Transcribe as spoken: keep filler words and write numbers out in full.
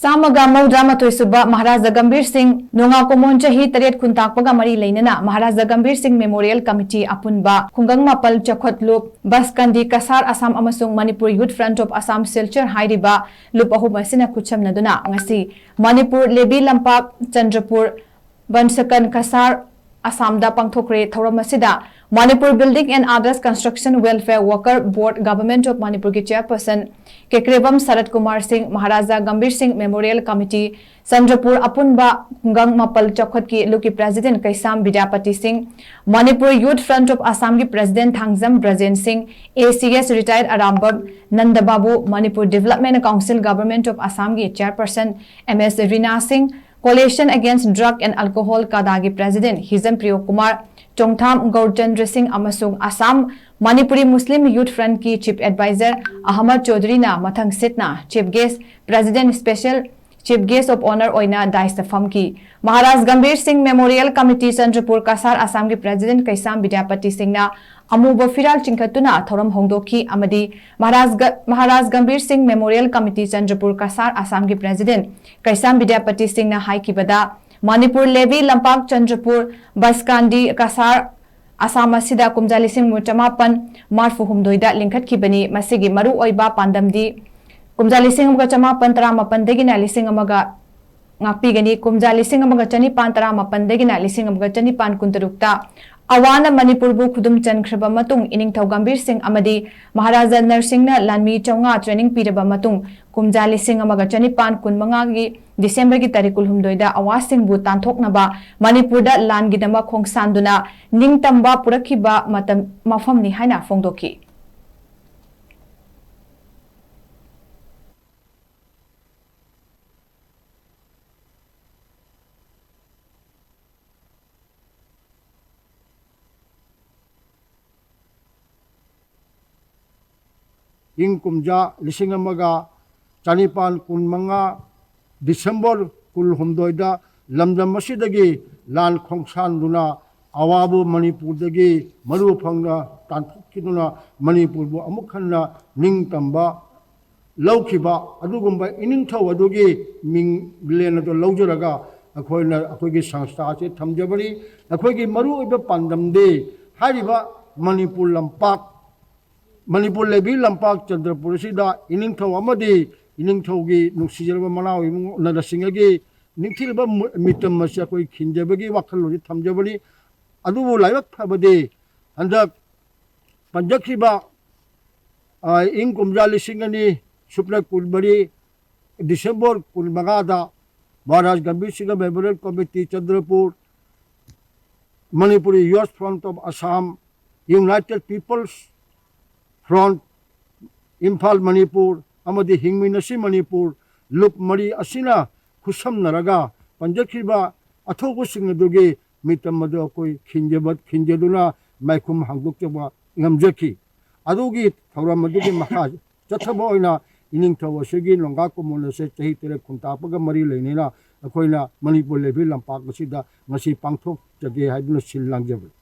ꯆꯥꯝꯃꯒ ꯃꯧꯗ꯭ꯔꯥ ꯃꯥꯊꯣꯏ ꯁꯨꯕ ꯃꯍꯥꯔꯥꯖꯥ ꯒꯝꯚꯤꯔ ꯁꯤꯡ ꯅꯣꯡꯉꯥ ꯀꯨꯝꯑꯣꯟ ꯆꯍꯤ ꯇꯔꯦꯠ ꯈꯨꯟꯇꯥꯛꯄꯒ ꯃꯔꯤ ꯂꯩꯅꯅ ꯃꯍꯥꯔꯥꯖꯥ ꯒꯝꯚꯤꯔ ꯁꯤꯡ ꯃꯦꯃꯣꯔꯤꯌꯦꯜ ꯀꯃꯤꯇꯤ ꯑꯄꯨꯟꯕ ꯈꯨꯡꯒꯪ ꯃꯥꯄꯜ ꯆꯥꯎꯈꯠ ꯂꯨꯞ ꯕꯁꯀꯟꯗꯤ ꯀꯁꯥꯔ ꯑꯁꯥꯝ ꯑꯃꯁꯨꯡ Manipur youth front of Assam Silchar ꯍꯥꯏꯔꯤꯕ ꯂꯨꯞ ꯑꯍꯨꯝ ꯑꯁꯤꯅ ꯈꯨꯠꯁꯝꯅꯗꯨꯅ ꯉꯁꯤ ꯃꯅꯤꯄꯨꯔ ꯂꯦꯕꯤ ꯂꯝꯄꯥꯛ ꯆꯟꯗ꯭ꯔꯄꯨꯔ ꯕꯟꯁꯀꯟ ꯀꯁꯥꯔ ꯑꯁꯥꯝꯗ ꯄꯥꯡꯊꯣꯛꯈ꯭ꯔꯦ꯫ ꯊꯧꯔꯝ ꯑꯁꯤꯗ Manipur Building and Others Construction Welfare Worker Board, Government of ꯃꯅꯤꯄꯨꯔꯒꯤ ꯆꯦꯌꯔꯄꯔꯁꯟ ꯀꯦꯀ꯭ꯔꯦꯕꯝ ꯁꯔꯠ ꯀꯨꯃꯥꯔ ꯁꯤꯡ, ꯃꯍꯥꯔꯥꯖꯥ ꯒꯝꯚꯤꯔ ꯁꯤꯡ ꯃꯦꯃꯣꯔꯤꯌꯦꯜ ꯀꯃꯤꯇꯤ ꯆꯟꯗ꯭ꯔꯄꯨꯔ ꯑꯄꯨꯟꯕ ꯈꯨꯡꯒꯪ ꯃꯥꯄꯜ ꯆꯥꯎꯈꯠꯀꯤ ꯂꯨꯞꯀꯤ president Keisham Bidyapati Singh, Manipur youth front of ꯑꯁꯥꯝꯒꯤ president Thangjam Brajen Singh, A C S retired Arambam Nandababu, Manipur development council government of ꯑꯁꯥꯝꯒꯤ ꯆꯦꯌꯔꯄꯔꯁꯟ ꯑꯦꯝ ꯑꯦꯁ ꯔꯤꯅꯥ ꯁꯤꯡ, Coalition Against Drug and Alcohol ꯀꯥꯗꯥꯒꯤ ꯄ꯭ꯔꯦꯁꯤꯗꯦꯟꯠ ꯍꯤꯖꯝ ꯄ꯭ꯔꯤꯌꯣ ꯀꯨꯃꯥꯔ, ꯆꯣꯡꯊꯥꯝ ꯒꯧꯔꯆꯟꯗ꯭ꯔ ꯁꯤꯡ ꯑꯃꯁꯨꯡ ꯑꯁꯥꯝ ꯃꯅꯤꯄꯨꯔꯤ ꯃꯨꯁꯂꯤꯝ ꯌꯨꯠ ꯐ꯭ꯔꯟꯠꯀꯤ ꯆꯤꯐ ꯑꯦꯗꯚꯥꯏꯖꯔ ꯑꯍꯃꯗ ꯆꯧꯙꯨꯔꯤꯅ ꯃꯊꯪ ꯁꯤꯠꯅ chief guest, president special chief guest of honour ꯑꯣꯏꯅ ꯗꯥꯏꯁꯇ ꯐꯝꯈꯤ꯫ ꯃꯍꯥꯔꯥꯖ ꯒꯝꯚꯤꯔ ꯁꯤꯡ ꯃꯦꯃꯣꯔꯤꯌꯦꯜ ꯀꯃꯤꯇꯤ ꯆꯟꯗ꯭ꯔꯄꯨꯔ ꯀꯁꯥꯔ ꯑꯁꯥꯝꯒꯤ ꯄ꯭ꯔꯦꯁꯤꯗꯦꯟꯠ ꯀꯩꯁꯥꯝ ꯕꯤꯗ꯭ꯌꯥꯄꯇꯤ ꯁꯤꯡꯅ ꯑꯃꯨꯕ ꯐꯤꯔꯥꯜ ꯆꯤꯡꯈꯠꯇꯨꯅ ꯊꯧꯔꯝ ꯍꯧꯗꯣꯛꯈꯤ ꯑꯃꯗꯤ ꯃꯍꯥꯔꯥꯖ ꯒ-, ꯃꯍꯥꯔꯥꯖ ꯒꯝꯚꯤꯔ ꯁꯤꯡ ꯃꯦꯃꯣꯔꯤꯌꯦꯜ ꯀꯃꯤꯇꯤ ꯆꯟꯗ꯭ꯔꯄꯨꯔ ꯀꯁꯥꯔ ꯑꯁꯥꯝꯒꯤ ꯄ꯭ꯔꯦꯁꯤꯗꯦꯟꯠ ꯀꯩꯁꯥꯝ ꯕꯤꯗ꯭ꯌꯥꯄꯇꯤ ꯁꯤꯡꯅ ꯍꯥꯏꯈꯤꯕꯗ, ꯃꯅꯤꯄꯨꯔ ꯂꯦꯕꯤ ꯂꯝꯄꯥꯛ ꯆꯟꯗ꯭ꯔꯄꯨꯔ ꯕꯁꯀꯥꯟꯗꯤ ꯀꯁꯥꯔ ꯑꯁꯥꯝ ꯑꯁꯤꯗ ꯀꯨꯝꯖꯥ ꯂꯤꯁꯤꯡ ꯑꯃꯒ ꯆꯃꯥꯄꯟ ꯃꯔꯐꯨ ꯍꯨꯝꯗꯣꯏꯗ ꯂꯤꯡꯈꯠꯈꯤꯕꯅꯤ꯫ ꯃꯁꯤꯒꯤ ꯃꯔꯨꯑꯣꯏꯕ ꯄꯥꯟꯗꯝꯗꯤ ꯀꯨꯝꯖꯥ ꯂꯤꯁꯤꯡ ꯑꯃꯒ ꯆꯃꯥꯄꯟ ꯇꯔꯥꯃꯥꯄꯟꯗꯒꯤꯅ ꯂꯤꯁꯤꯡ ꯑꯃꯒ ꯉꯥꯛꯄꯤꯒꯅꯤ꯫ ꯀꯨꯝꯖꯥ ꯂꯤꯁꯤꯡ ꯑꯃꯒ ꯆꯅꯤꯄꯥꯟ ꯇꯔꯥꯃꯥꯄꯟꯗꯒꯤꯅ ꯂꯤꯁꯤꯡ ꯑꯃꯒ ꯆꯅꯤꯄꯥꯟ ꯀꯨꯟꯇꯔꯨꯛꯇ ꯑꯋꯥꯅ ꯃꯅꯤꯄꯨꯔꯕꯨ ꯈꯨꯗꯨꯝ ꯆꯟꯈ꯭ꯔꯕ ꯃꯇꯨꯡ ꯏꯅꯤꯡꯊꯧ ꯒꯝꯚꯤꯔ ꯁꯤꯡ ꯑꯃꯗꯤ ꯃꯍꯥꯔꯥꯖꯥ ꯅꯔꯁꯤꯡꯅ ꯂꯥꯟꯃꯤ ꯆꯥꯝꯃꯉꯥ ꯇ꯭ꯔꯦꯅꯤꯡ ꯄꯤꯔꯕ ꯃꯇꯨꯡ, ꯀꯨꯝꯖꯥ ꯂꯤꯁꯤꯡ ꯑꯃꯒ ꯆꯅꯤꯄꯥꯟ ꯀꯨꯟꯃꯉꯥꯒꯤ ꯗꯤꯁꯦꯝꯕꯔꯒꯤ ꯇꯥꯔꯤꯛ ꯀꯨꯟꯍꯨꯝꯗꯣꯏꯗ ꯑꯋꯥꯁꯤꯡꯕꯨ ꯇꯥꯟꯊꯣꯛꯅꯕ ꯃꯅꯤꯄꯨꯔꯗ ꯂꯥꯟꯒꯤꯗꯃꯛ ꯈꯣꯡꯁꯥꯟꯗꯨꯅ ꯅꯤꯡꯇꯝꯕ ꯄꯨꯔꯛꯈꯤꯕ ꯃꯇꯝ, ꯃꯐꯝꯅꯤ ꯍꯥꯏꯅ ꯐꯣꯡꯗꯣꯛꯈꯤ꯫ ꯏꯪ ꯀꯨꯝꯖꯥ ꯂꯤꯁꯤꯡ ꯑꯃꯒ ꯆꯅꯤꯄꯥꯟ ꯀꯨꯟꯃꯉꯥ ꯗꯤꯁꯦꯝꯕꯔ ꯀꯨꯟꯍꯨꯝꯗꯣꯏꯗ ꯂꯝꯗꯝ ꯑꯁꯤꯗꯒꯤ ꯂꯥꯟ ꯈꯣꯡꯁꯥꯟꯗꯨꯅ ꯑꯋꯥꯕ ꯃꯅꯤꯄꯨꯔꯗꯒꯤ ꯃꯔꯨ ꯐꯪꯅ ꯇꯥꯟꯊꯣꯛꯈꯤꯗꯨꯅ ꯃꯅꯤꯄꯨꯔꯕꯨ ꯑꯃꯨꯛ ꯍꯟꯅ ꯅꯤꯡꯇꯝꯕ ꯂꯧꯈꯤꯕ ꯑꯗꯨꯒꯨꯝꯕ ꯏꯅꯤꯡꯊꯧ ꯑꯗꯨꯒꯤ ꯃꯤꯡ ꯂꯦꯟ ꯑꯗꯨ ꯂꯧꯖꯔꯒ ꯑꯩꯈꯣꯏꯅ ꯑꯩꯈꯣꯏꯒꯤ ꯁꯪꯁꯊꯥ ꯑꯁꯤ ꯊꯝꯖꯕꯅꯤ꯫ ꯑꯩꯈꯣꯏꯒꯤ ꯃꯔꯨꯑꯣꯏꯕ ꯄꯥꯟꯗꯝꯗꯤ ꯍꯥꯏꯔꯤꯕ ꯃꯅꯤꯄꯨꯔ ꯂꯝꯄꯥꯛ, ꯃꯅꯤꯄꯨꯔ ꯂꯩꯕꯤ ꯂꯝꯄꯥꯛ ꯆꯟꯗ꯭ꯔꯄꯨꯔ ꯑꯁꯤꯗ ꯏꯅꯤꯡꯊꯧ ꯑꯃꯗꯤ ꯏꯅꯤꯡꯊꯧꯒꯤ ꯅꯨꯡꯁꯤꯖꯔꯕ ꯃꯅꯥꯎ ꯏꯕꯨꯡꯉꯣ ꯅꯔꯁꯤꯡꯍꯒꯤ ꯅꯤꯡꯊꯤꯔꯕ ꯃꯨ-, ꯃꯤꯇꯝ ꯑꯁꯤ ꯑꯩꯈꯣꯏ ꯈꯤꯟꯖꯕꯒꯤ ꯋꯥꯈꯜꯂꯣꯟꯁꯤ ꯊꯝꯖꯕꯅꯤ꯫ ꯑꯗꯨꯕꯨ ꯂꯥꯏꯕꯛ ꯐꯕꯗꯤ ꯍꯟꯗꯛ ꯄꯟꯖꯈ꯭ꯔꯤꯕ, ꯑ, ꯏꯪ ꯀꯨꯝꯖꯥ ꯂꯤꯁꯤꯡ ꯑꯅꯤ ꯁꯨꯞꯅ ꯀꯨꯟꯃꯔꯤ December ꯀꯨꯟꯃꯉꯥꯗ Maharaj Gambhir Singh Memorial Committee Chandrapur, Manipuri Youth Front of Assam, United People's Front, Imphal Manipur ꯑꯃꯗꯤ ꯍꯤꯡꯃꯤꯟꯅꯁꯤ ꯃꯅꯤꯄꯨꯔ ꯂꯨꯞ ꯃꯔꯤ ꯑꯁꯤꯅ ꯈꯨꯠꯁꯝꯅꯔꯒ ꯄꯟꯖꯈ꯭ꯔꯤꯕ ꯑꯊꯧꯕꯁꯤꯡ ꯑꯗꯨꯒꯤ ꯃꯤꯇꯝ ꯑꯗꯨ ꯑꯩꯈꯣꯏ ꯈꯤꯟꯖꯕ-, ꯈꯤꯟꯖꯗꯨꯅ ꯃꯥꯏꯈꯨꯝ ꯍꯥꯡꯗꯣꯛꯆꯕ ꯉꯝꯖꯈꯤ꯫ ꯑꯗꯨꯒꯤ ꯊꯧꯔꯝ ꯑꯗꯨꯒꯤ ꯃꯈꯥ ꯆꯠꯊꯕ ꯑꯣꯏꯅ ꯏꯅꯤꯡꯊꯧ ꯑꯁꯤꯒꯤ ꯅꯣꯡꯒꯥ ꯀꯨꯝꯑꯣꯟ ꯑꯁꯤ ꯆꯍꯤ ꯇꯔꯦꯠ ꯈꯨꯟꯇꯥꯛꯄꯒ ꯃꯔꯤ ꯂꯩꯅꯅ ꯑꯩꯈꯣꯏꯅ ꯃꯅꯤꯄꯨꯔ ꯂꯩꯕꯤ ꯂꯝꯄꯥꯛ ꯑꯁꯤꯗ ꯉꯁꯤ ꯄꯥꯡꯊꯣꯛꯆꯒꯦ ꯍꯥꯏꯗꯨꯅ ꯁꯤꯜ ꯂꯥꯡꯖꯕꯅꯤ꯫